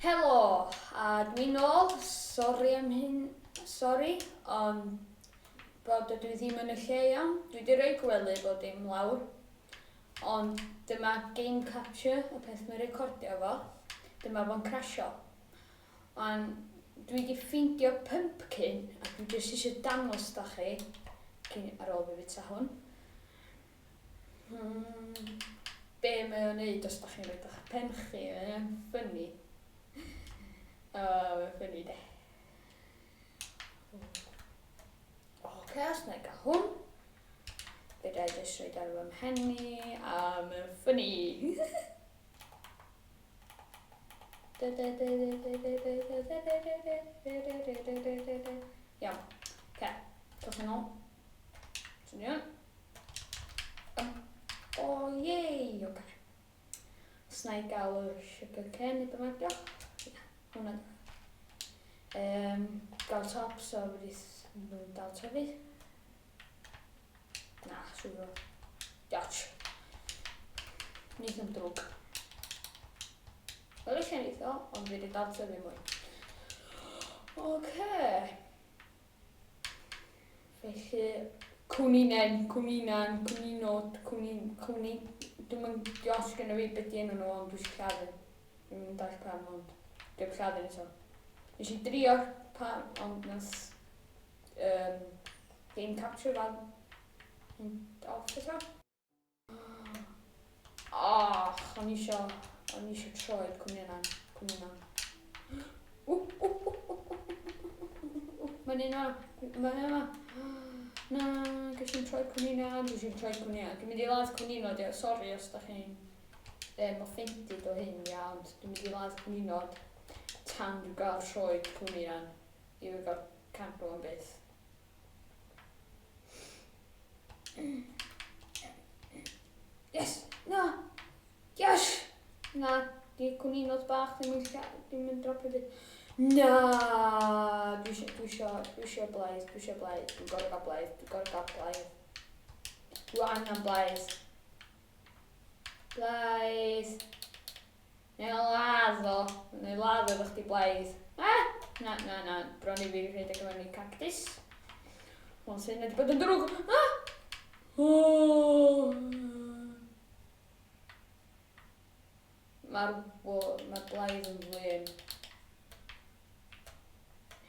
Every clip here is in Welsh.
Helo, a dwi nôl, sori am hyn, sori, ond bod dydw i ddim yn y lle iawn. Dwi wedi rhoi gwely bod dim lawr, ond dyma game capture, y peth mae'n recordio fo, dyma fo'n crasio. Ond dwi wedi ffeindio pumpkin, a dwi jyst eisiau dangos da chi, cyn ar ôl fi fita hwn. Hmm, be mae o'n neud os da chi'n rhaid o'ch pen chi, mae'n ffynnu. O, mae'n ffynnu de. Oce, okay, os na i gael hwn, fe da i jyst rhaid ar fy mhen i, a mae'n ffynnu. Iawn, oce, dewch yn ôl. Swnio. O, oh, yay, oce. Okay. Os na i gael y sugar cane neu bynnag diolch. Ia, hwnna. Um, gael top, so wedi nhw'n dal tyfu. Na, siwr o. Diolch. Nid yn drwg. Wel, eich neith o, ond fi wedi dal tyfu mwy. Oce. Okay. Felly, cwninen, cwninan, cwninod, cwnin, cwni... Dwi'm yn diolch gynna fi beth di enw nhw, ond dwi eisiau lladd un. Dwi'm yn dallt pam, ond dwi heb lladd un eto. Nes i drio pam, ond nath um, game capture fan mynd off eto. Och, o'n i isio, o'n i isio troed cwnianan, cwnianan. Mae'n un yma, mae'n un yma. Na, ges i'n troed cwnianan, dwi eisiau troed cwnianan. Dwi'n mynd i ladd cwninod, ia, sori os da chi'n um, offended o hyn, ia, ond dwi'n mynd i ladd cwninod tan dwi'n gael troed cwnianan i fi gael candle am byth. Yes! Na! Yes! Na, di cwninod bach ddim yn, ddim yn dropio byd. Na! Dwi eisiau, dwi eisiau, dwi eisiau blaidd, dwi eisiau blaidd, dwi'n gorau gael blaidd, dwi'n gorau gael blaidd. Dwi angen blaidd. Blaidd. Neu ladd o. Neu ladd o efo chdi blaidd. Ah! Na, na, na. Bron i fi rhedeg i mewn i cactus. Wel, sy'n wedi bod yn drwg. Ah! Oh! Mae'r ma blaidd yn flin.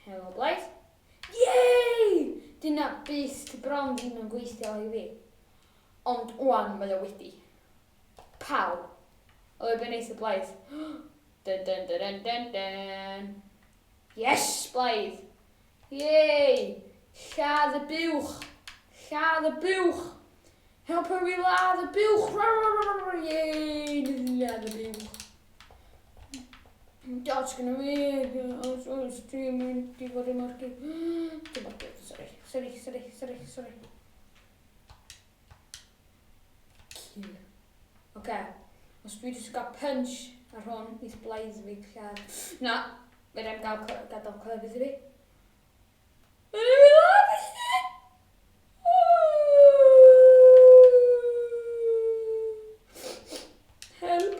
Helo blaidd. Yay! Dyna byth bron ddim yn gweithio i fi. Ond wan mae o wedi. Pow! Oedd e'n eitha blaidd. Dun dun dun dun dun dun. Yes, blaidd! Yay! Lladd y buwch! Lladd y buwch! Helpa fi ladd y buwch! Yay! Lladd y buwch. Dodge gyda fi. Os oes dwi'n mynd i fod yn morgi. Dwi'n morgi, sorry, sorry, sorry, sorry, sorry. Kill. Oce. Os dwi jyst gael punch ar hwn, neith blaidd fi lladd. Na, fe rhaid gael gadael clefyd i fi. Mae'n fi ladd i chi! Help!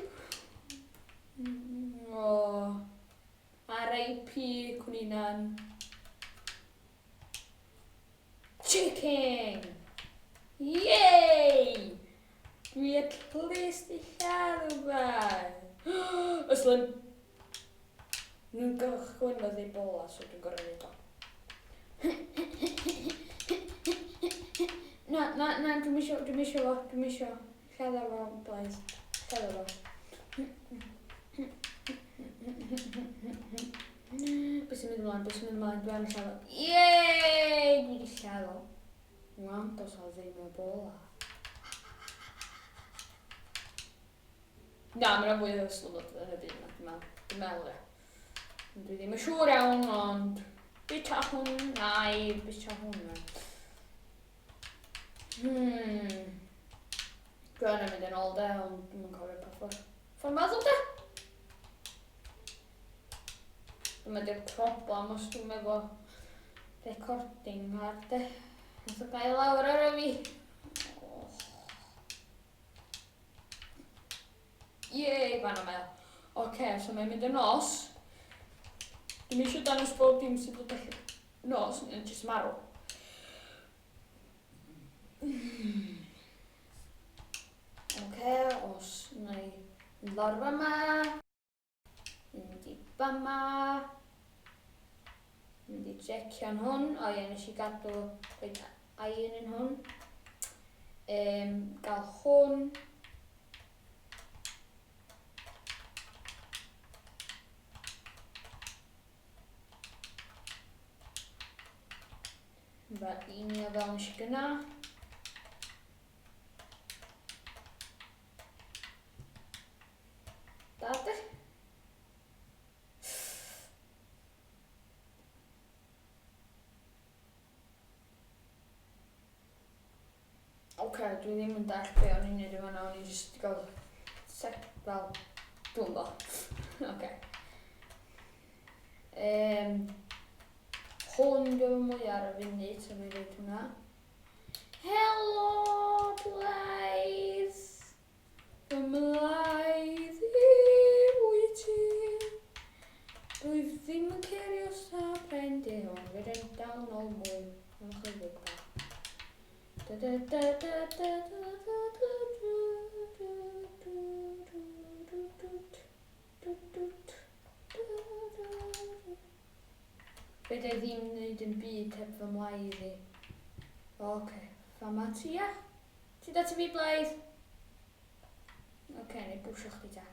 Oh. R.I.P. Cwninan. Chicken! Yay! Dwi at least i lladd rhywbeth. Yslen! Nhw'n gychwyn Ebola, so dwi'n gorau neud o. Na, na, na, dwi'n isio, dwi'n isio fo, dwi'n isio. Lladd ar fo, Blaze. Lladd ar fo. Beth sy'n mynd ymlaen? Beth sy'n mynd ymlaen? Dwi angen lladd o. Yay! Dwi wedi lladd o. Wan, dos o ddim Ebola. Na, mae'n fwy o ystlumod yn y byd yma, dwi'n meddwl. Dwi'n meddwl, ie. Dwi ddim yn siŵr iawn, ond bita hwn, na i bita hwn. Dwi angen mynd yn ôl de, ond dwi'm yn cofio pa ffordd. Ffordd meddwl de? Dyma di'r problem os dwi'n efo recording ar de. Nath o gael lawr ar y fi. Oh. Yay, fan o. Oce, okay, so mae'n mynd yn nos. Dwi'n eisiau dangos bob dim sy'n dod allan. No, sy'n yn just marw. Oce, os na i fynd lawr fama. Mynd i fama. Mynd i checio'n hwn. O ie, nes i gadw rhaid iron yn hwn. Gael hwn. Fel un o fel nes i gyna. Da de. Oce, dwi ddim yn dallt be o'n i'n neud yn fan'na, o'n i jyst 'di gael sec fel, dwi'm bo. Oce. Um, hwn dwi'n mwy ar y funud, so mi dweud hwnna. Helo, Blaidd! Fy mlaidd i wyt ti. Dwyf ddim yn cerio sa pren di hwn, fe dyn dal nôl mwy, mewn chydig bach. Da da da da da da da da da da da da da da da da da. Fedra i ddim wneud yn byd heb fy mlaidd i. Oce, fama ti ia? Ti da ti fi blaidd? Oce, neu bwysio chdi ta.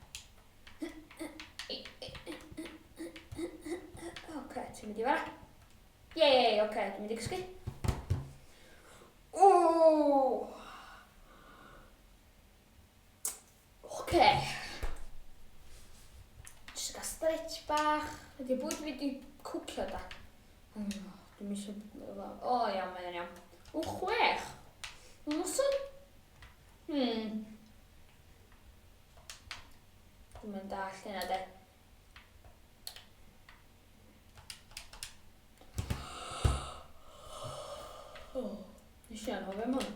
Oce, ti'n mynd i fara? Yay, oce, dwi'n mynd i gysgu. Ooh! Oce. Jyst gael stretch bach. Ydy bwyd fi wedi cwcio da. Dwi'n eisiau... O, iawn, mae'n iawn. O, 6. Noson? Dwi'n mynd all hynna, de. O, nes i anghofio am hwn.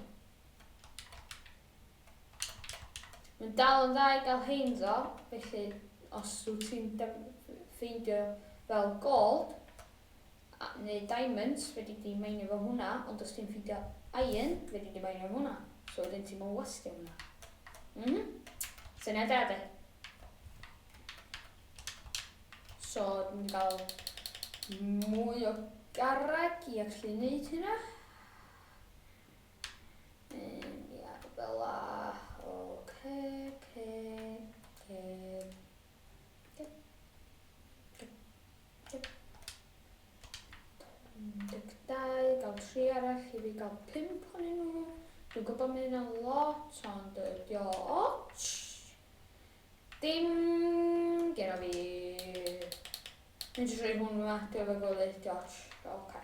Mae'n dal yn dda i gael hein ddo, felly os wyt ti'n ffeindio fel gold neu diamonds, fedri di meinio fo hwnna, ond os ti'n ffeindio iron, fedri di meinio fo hwnna. So wedyn ti'n mwyn wastio hwnna. Syniad da de. So dwi'n mynd i gael mwy o garreg i actually wneud hynna. Ia, fel a. Oce, oce, oce. 12, gael 3 arall i fi gael 5 ohonyn nhw. Dwi'n gwybod mae hynna'n lot, ond ydi o ots. Dim gyda fi. Dwi'n jyst rhoi hwn yma, dwi'n efo gwely, di ots. Oce.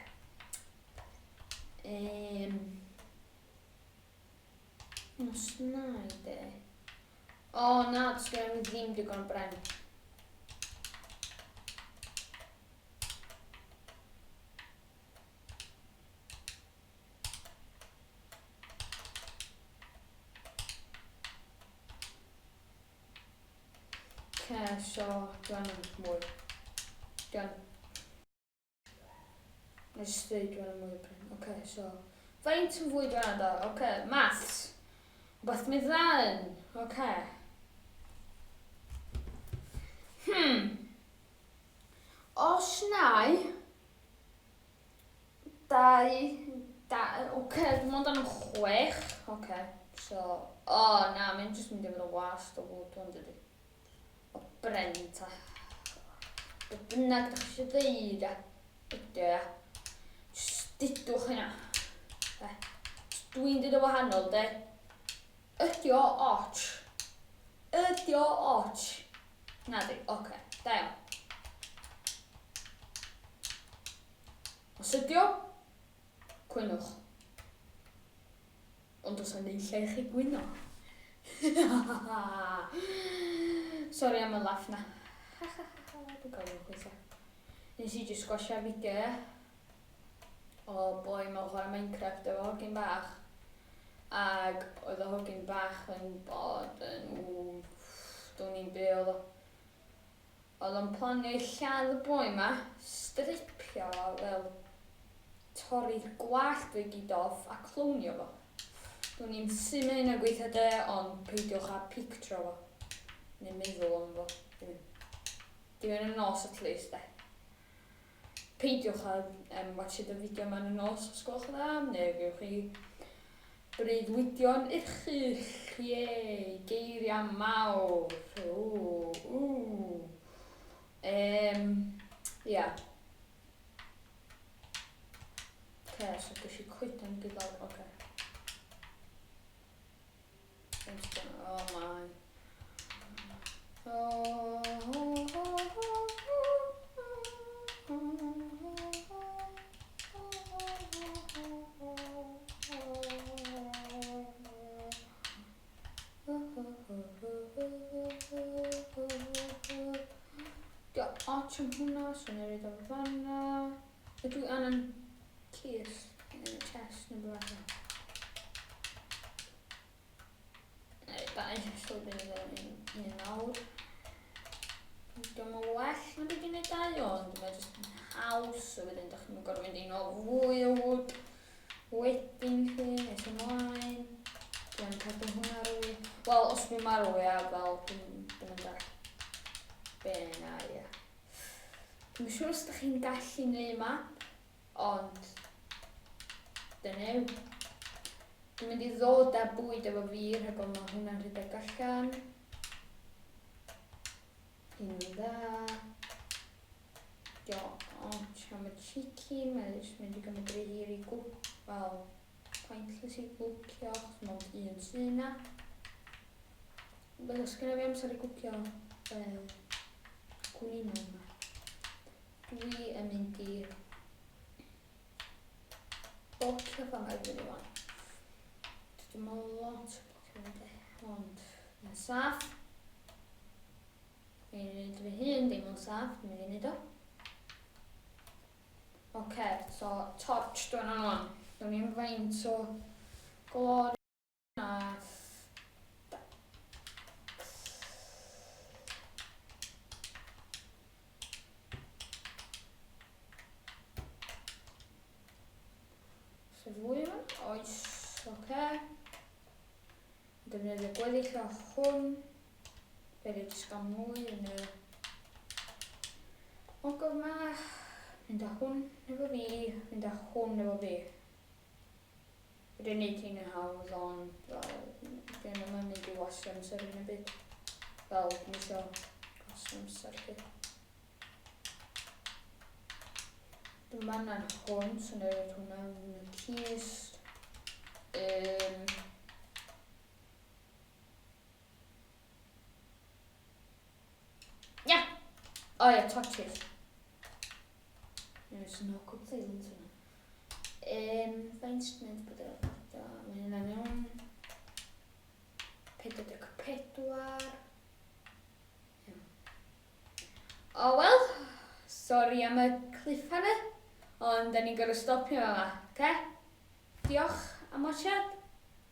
Os na i de. O na, does gen i ddim digon o bren. Okay, so dwi'n angen mwy. Dwi'n Nes i dweud dwi'n mwy o pren. Oce, okay, so... Faint yn fwy dwi'n angen? Oce, okay, maths. Wbeth mi dda yn. Oce. Okay. Os nai... 2... Da, oce, okay, dwi'n mond am 6. Oce, okay, so... O, oh, na, mae'n jyst mynd i fod yn wast o fwyd hwn, dydy. O bren ta. Be bynnag ydych chi eisiau ddeud, ia. Ydy o, ia. Jyst dudwch hynna. E. Dwi'n dweud o wahanol, de. Ydy o och. Ydy o och. Na di, oce, okay. Da iawn. Os ydy o, cwynwch. Ond does 'na nunlla i chi gwyno. Sori am y laff na. Dwi'n gofyn chwitha. Nes i jyst gwasia fideo, ie? O boi mewn chwarae Minecraft efo hogyn bach. Ag oedd y hogyn bach yn bod yn... Ww, dwn i'n be oedd o. Oedd o'n planio i lladd y boi 'ma, stripio fo fel torri'r gwallt fo i gyd off a clownio fo. Dwn i'm sut mae hynna'n gweithio de, ond peidiwch â pictro fo. Neu meddwl am fo. Dim, dim yn y nos at least de. Peidiwch â um, watchad y fideo yma yn y nos os gwelwch yn dda, neu gewch chi breuddwydion erchyll, yay, geiriau mawr, ww, ww. Um, ia. Oce, so ges i coeden gyd lawr, oce. Oh my. Oh, oh, oh, oh, Dio ots am hwnna, so ni'n rhaid o fanna. Ydw i angen cist neu chest neu beth. Neu dau, so dwi'n mynd i un nawr. Dwi'n yn well na beth i'n gwneud dau, ond mae jyst yn haws, so wedyn dych chi'n gorfod mynd i nôl fwy o wood wedyn chi, nes ymlaen. Dwi'n cadw hwnna rwy. Wel, os dwi'n marw, ia, fel, dwi'n ddim yn dall be na, ia. Dwi'n siŵr os ydych chi'n gallu neud map, ond dyna yw. Dwi'n mynd i ddod â bwyd efo fi rhag ofn mae hwnna'n rhedeg allan. Un dda. Dio ots am y chicken, mae jyst mynd i gymryd rhy hir i gwp, wel, pointless i gwcio, achos mond un sy'n yna. Wel, os genna fi amser i gwcio, wel, cwlino yma. Dwi yn mynd i Blocio fan i fyny wan. Dwi'n meddwl lot o blocio fan de, ond mae'n saff. Dwi'n gwneud fy hun ddim yn saff, dwi'n mynd i wneud o. Oce, okay, so torch dwi'n angen wan. Dwi'n i'n faint o glor A So fwy yma? Oes, oce. Okay. Defnyddio gweddill o hwn. Fe wedi jyst gael mwy yn y ogof ma. Mynd â hwn efo fi, mynd â hwn efo fi. Fedra i neud hyn yn hawdd ond fel dwi ddim yn mynd i wastio amser yn y byd. Fel dwi'm isio gwastio amser lly. Dwi'n angen hwn, so na i roid hwnna yn y cist. Um, Ia! O ia, torches. There's no awkward silence yna. Um, faint dwi'n mynd bod o? Mae hynna'n iawn. 44. Iawn. O oh, wel, sori am y cliffhanger, ond da ni'n gorfod stopio yma, oce? Okay? Diolch am watchad.